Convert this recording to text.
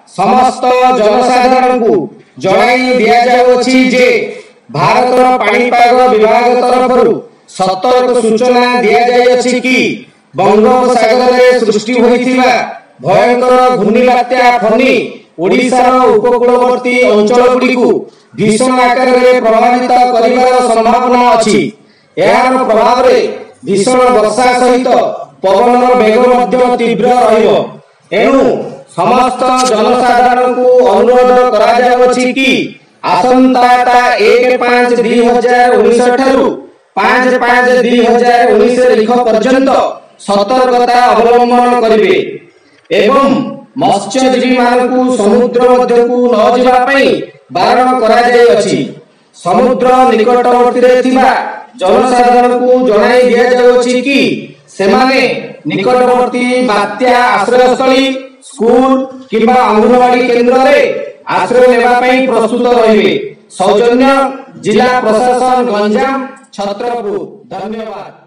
ସମସ୍ତ ଜନସାଧାରଣଙ୍କୁ ଜଣାଇ ଦିଆଯାଉଅଛି ଯେ ଭାରତର ପାଣିପାଗ ବିଭାଗ ତରଫରୁ ସତର୍କ ସୂଚନା ଦିଆଯାଇଅଛି କି ବଙ୍ଗୋପସାଗରରେ ସୃଷ୍ଟି ହୋଇଥିବା ଭୟଙ୍କର ଘୂର୍ଣ୍ଣିବାତ୍ୟା ଫନି ଓଡ଼ିଶାର ଉପକୂଳବର୍ତ୍ତୀ ଅଞ୍ଚଳଗୁଡ଼ିକୁ ଭୀଷଣ ଆକାରରେ ପ୍ରଭାବିତ କରିବାର ସମ୍ଭାବନା ଅଛି। ଏହାର ପ୍ରଭାବରେ ଭୀଷଣ ବର୍ଷା ସହିତ ପବନର ବେଗ ମଧ୍ୟ ତୀବ୍ର ରହିବ। ଏଣୁ ସମସ୍ତ ଜନସାଧାରଣଙ୍କୁ ଅନୁରୋଧ କରାଯାଉଅଛି କି ଆସନ୍ତା 1/5/2019 ଠାରୁ 5/5/2019 ଲିଖ ପର୍ଯ୍ୟନ୍ତ ସତର୍କତା ଅବଲମ୍ବନ କରିବେ ଏବଂ ମତ୍ସ୍ୟଜୀବୀମାନଙ୍କୁ ସମୁଦ୍ର ମଧ୍ୟକୁ ନ ଯିବା ପାଇଁ ବାରଣ କରାଯାଇଅଛି। ସମୁଦ୍ର ନିକଟବର୍ତ୍ତୀରେ ଥିବା ଜନସାଧାରଣଙ୍କୁ ଜଣାଇ ଦିଆଯାଉଅଛି କି ସେମାନେ ନିକଟବର୍ତ୍ତୀ ବାତ୍ୟା ଆଶ୍ରୟସ୍ଥଳୀ, ସ୍କୁଲ କିମ୍ବା ଅଙ୍ଗନବାଡି କେନ୍ଦ୍ରରେ ଆଶ୍ରୟ ନେବା ପାଇଁ ପ୍ରସ୍ତୁତ ରହିବେ। ସୌଜନ୍ୟ, ଜିଲ୍ଲା ପ୍ରଶାସନ, ଗଞ୍ଜାମ, ଛତ୍ରପୁର। ଧନ୍ୟବାଦ।